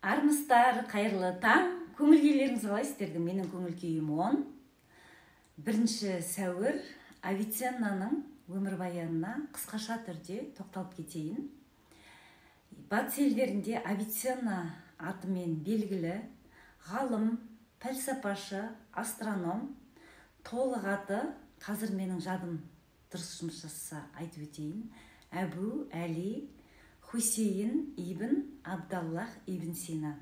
Армысыздар, қайырлы таң! Көңіл күйлеріңіз қалай сіздердің? Менің көңіл күйім 10. 1 сәуір. Авиценнаның өмірбаянына қысқаша түрде тоқталып кетейін. Батыс елдерінде Авиценна атымен белгілі ғалым, пәлсапашы, астроном. Толық аты, қазір менің жадым дұрыс жұмыс жасаса, айтып өтейін: Әбу Әли Хусейн ибн Абдаллах ибн Сина.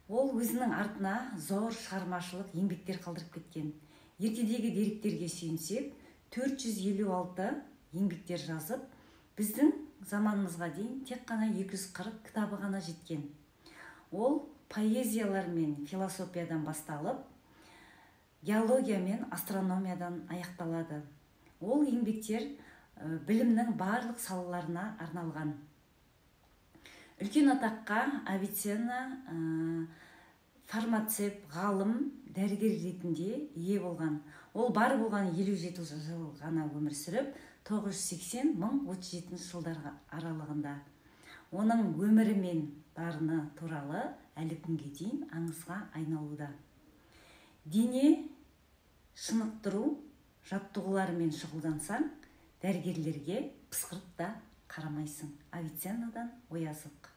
Ол өзінің артына зор шығармашылық еңбектер қалдырып кеткен. Ертедегі деректерге сүйенсек, 456 еңбектер жазып, біздің заманымызға дейін тек қана 240 кітабы ғана жеткен. Ол поэзиялар мен философиядан басталып, геология мен астрономиядан аяқталады. Ол еңбектер білімнің барлық салаларына арналған. Үлкен атаққа Авиценна фармацевт, ғалым, дәрігер ретінде ие болған. Ол бар болған 57 жыл ғана өмір сүріп, 980 1037 жылдар аралығында. Оның өмірі мен дарыны туралы әлі күнге дейін аңызға айналуда. Дене шынықтыру жаттығуларымен шұғылдансаң, дәрігерлерге пысқырып та қарамайсың. Авиценнадан ой азық.